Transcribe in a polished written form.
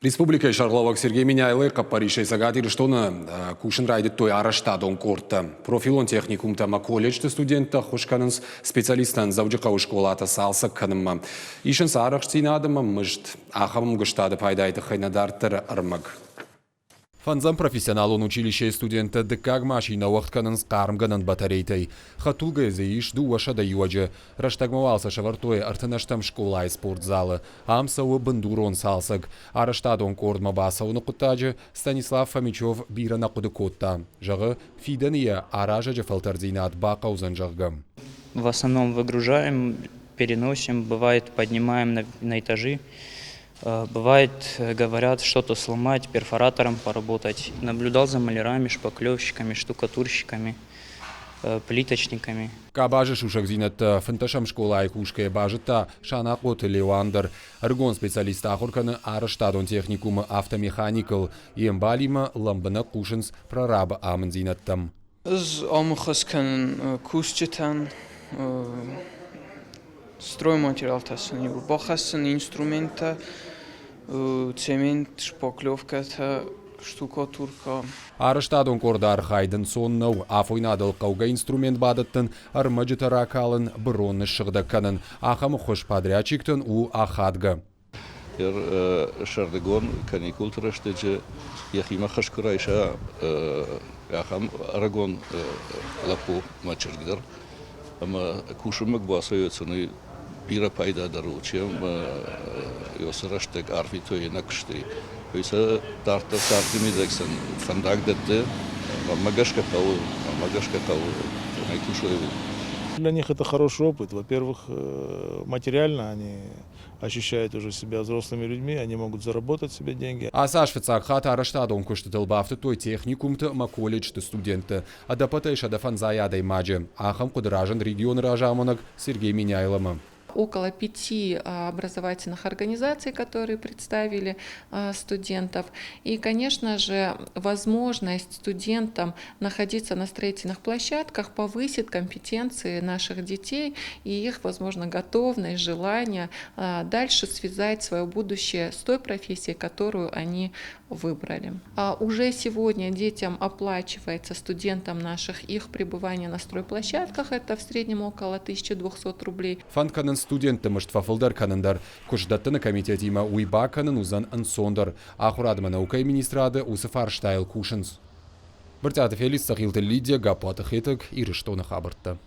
Республикӕйы сӕргълӕууӕг Сергей Меняйлойы хъӕппӕрисӕй Цӕгат Ирыстоны кусын райдыдтой арӕзтадон къордтӕ. Профилон техникумтӕ ӕмӕ колледжты студенттӕ ӕххуыс кӕнынц специалисттӕн Дзӕуджыхъӕуы скъолатӕ цалцӕг кӕнынмӕ. Исынц арӕхстдзинад ӕмӕ мызд. Ахӕм ӕмгуыстады пайдайы тыххӕй нӕ дарддӕры ӕрмӕг. Фӕндзӕм профессионалон училищейы студенттӕ дыккаг машинӕ уӕгъд кӕнынц хъармгӕнӕн батарейтӕй. Хӕдтулгӕйы дзы ис 200 иуӕджы. Рӕстӕгмӕ уал сӕ сӕвӕрдтой 33 скъолайы спортзалы. Ам цӕуы бындурон цалцӕг. Арӕзтадон къордмӕ бацӕуыны хъуыддаджы Станислав Фомичев бирӕ нӕ хъуыды кодта. Зӕгъы, фидӕны йӕ аразӕджы фӕлтӕрддзинад бахъӕудзӕн, зӕгъгӕ. В основном выгружаем, переносим, бывает поднимаем на этажи. Бывает, говорят, что-то сломать, перфоратором поработать. Наблюдал за малярами, шпаклевщиками, штукатурщиками, плиточниками. Къабазы сусӕгдзинӕдтӕ фынддӕсӕм скъолайы кусгӕйӕ базыдта Санахъоты Леуан дӕр. Ӕрыгон специалист ахуыр кӕны арӕзтадон техникумы автомеханикыл. Йе мбалимӕ лӕмбынӕг хъусынц прорабы амынддзинӕдтӕм. Ӕз ӕмхас кӕнын кусджытӕн, стройматериалтӕ сын иу бахӕссын, инструменттӕ, цемент, шпаклевкӕтӕ, штукатуркӕ. Арӕзтадон къорды архайд ӕнцон нӕу. Афойнадыл хъӕугӕ инструмент бадӕттын, ӕрмӕджытӕ ракалын, бырон ныссыгъдӕг кӕнын. Ахӕм ӕххуыс подрядчиктӕн у ахадгӕ. Сӕрдыгон каникулты рӕстӕджы йӕхимӕ хӕс куы райса ахӕм ӕрыгон лӕппу ӕмӕ чызг дӕр ӕмӕ кусынмӕ куы бацӕуой, сын уый бирӕ пайдадӕр у, чем уыцы рӕстӕг арвитой ӕнӕ куыстӕй. Уый сӕ дарддӕр царды мидӕг сын фӕндаг дӕтты, мӕнмӕ гӕсгӕ хъӕуы, мӕнмӕ гӕсгӕ хъӕуы, цӕмӕй кусой, уый. Для них это хороший опыт. Во-первых, материально они ощущают уже себя взрослыми людьми, они могут заработать себе деньги. Ацы аз фыццаг хатт арӕзтадон куыстытыл бафтыдтой техникумты ӕмӕ колледжты студентты. Ӕдӕппӕтӕй 150 адӕймаджы. Ахӕм хъуыды разынд регионы разамонӕг Сергей Меняйломӕ. Около пяти образовательных организаций, которые представили студентов. И, конечно же, возможность студентам находиться на строительных площадках повысит компетенции наших детей и их, возможно, готовность, желание дальше связать свое будущее с той профессией, которую они выбрали. А уже сегодня детям оплачивается, студентам наших, их пребывание на стройплощадках, это в среднем около 1200 рублей. Фӕнд кӕнынц студентты мызд фӕфылдӕр кӕнын дӕр. Куыстдӕттыны комитетимӕ уый бакӕнын уыдзӕн ӕнцондӕр. Ахуырад ӕмӕ наукӕйы министрады уыцы фарстайыл кусынц. Брытъиаты Феликс, Цӕгъилты Лидия, Гаппуаты Хетӕг, Ирыстоны хабӕрттӕ.